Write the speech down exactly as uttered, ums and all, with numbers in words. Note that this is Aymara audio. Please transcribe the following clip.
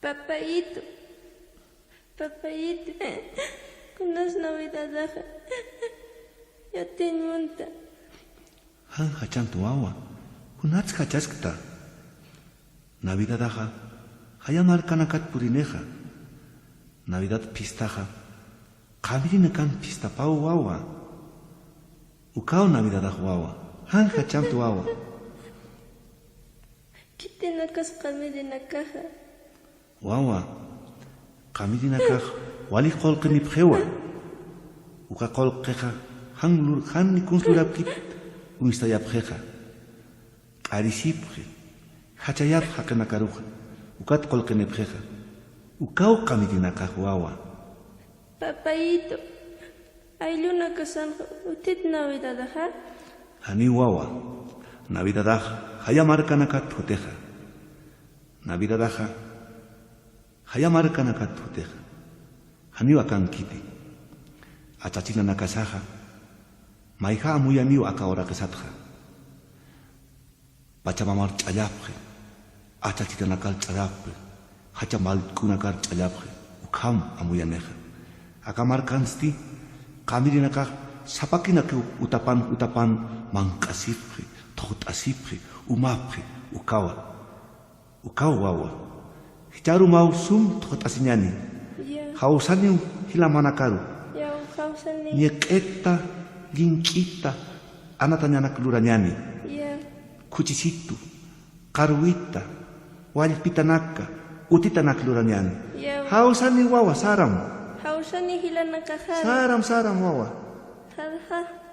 Papayito, papayito, kunas Navidadaxa yatiñ munta. Jan jachant wawa, kunats jachaskta. Navidadaxa jaya markanakat purinixa. Navidad fiestaxa qhamirinakan fiestapaw wawa. Ukaw Navidadax wawa, jan jachant wawa. Khitinakas qhamirinakaxa. Wawa, qhamirinakax wali qullqinipxiwa. Uka qullqixa jan lur-, jan ni kuns lurapkit uñstayapxixa. K'arisipxi, jachayapxi jaqinakaruxa, ukat qullqinipxixa. Ukaw qhamirinakax wawa. Papayito, ayllunakasanxa utit Navidadaxa? Janiw wawa, Navidadaxa jaya markanakat jutixa. Navidadaxa jaya markanakat jutixa. Janiw akankiti. Achachinanakasaxa mayja amuyaniw aka uraqisatxa. Pachamamar ch'allapxi, achachitanakar ch'allapxi, jacha mallkunakar ch'allapxi, ukham amuyanixa. Aka markansti qhamirinakax sapakinakiw utapan utapan manq'asipxi, thuqt'asipxi, umapxi, ukawa. Ukaw wawa. Jichharumaw sum thuqt'asiñani. Ya. Jawsaniw jilamanakaru. Ya, jawsani. Ñiq'ita, llink'ita, anatañanak lurañani. Ya. Khuchisitu, qarwita, wallpitanaka, utitanak lurañani. Ya. Jawsani wawa, saram. Jawsani jilanakaxari. Saram, saram wawa. Jarja.